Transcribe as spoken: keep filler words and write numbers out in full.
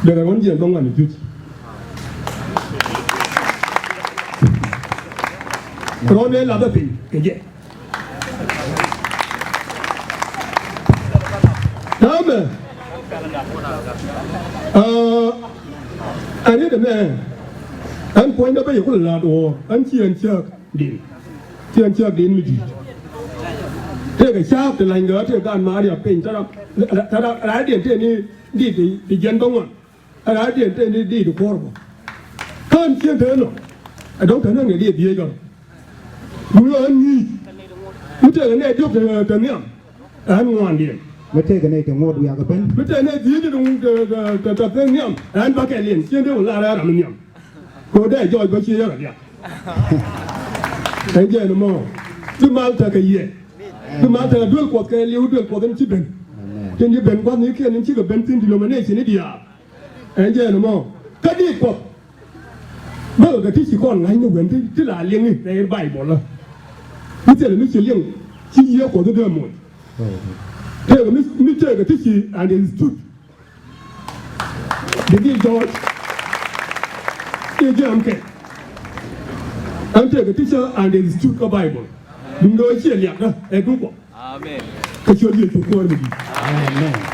Dee kɛ ɣɔn jiɛn bä ŋuan i̱ juc. Rɔ̱n ëë lathä piny kɛ jɛ. Ta̱a̱mɛ. Aa, ɛn riet ɛmɛ ɛn puɔ̱nydä bä yɛ kulɛ la̱t ɣɔɔ ɛn ci ɛn cääk din. Ci ɛn cääk din mi di̱i̱t. Tëëkɛ cääk ti lany gɛ tëëk gaan ma̱a̱r yɛ piny tara tara raadiɛn tëë ni di̱i̱t ti jiɛn bä ŋuan. Ɛ ɣa̱c diɛn tëë ni diit kuɔ̱r bä. Kä ɛn cieŋ te nɔ ɛ dɔ̱ŋ te näŋ ɛ diɛ dhieec ɣä. Mi ɣän ŋi̱i̱c mi tëëkɛ nɛy diɔ̱k te nhiam ɛ ɣän ŋuandiɛn. Mi tëëkɛ nɛy te ŋuɔ̱t wiak ɛ ben. Mi tëëkɛ nɛy dhieec te te te te nhiam ɛ ɣän bäkɛliɛn cieŋ te wä lar ɛ ram nhiam. Kɛ ɣöö dee jɔɔc bä cie yäk ɛ diaal. Ɛn jɛɛn ɛmɔ bi mal tekɛ yɛ. Bi mal tekɛ duel Kuɔth kɛ liw duel Kuɔth in ci ben. Tin ci ben gua̱thnikiɛn in cikɛ ben thi̱n ti lomɛ nɛy cini diaal. Ɛn jɛɛn ɛmɔ kä diit Kuɔth. Bäkɛ kɛ ti ci kɔn ŋa̱cni wen ti ti la liŋi rɛy Baibol ɛ. Mi thilɛ mi ci liŋ ci Yiëë Kuɔth i̱ dee moc. Tëëkɛ mi mi tëëkɛ ti ci and is truth. Di dhil jɔɔc i̱ jiɛm kɛ ɛn tëëkɛ ti ci and is truth kä Baibol. Duundɛ ɣöö ciɛ liak ɛ duŋ Kuɔth. Amen. Kä ciöt Yecu Kuäär mi di̱i̱t. Amen.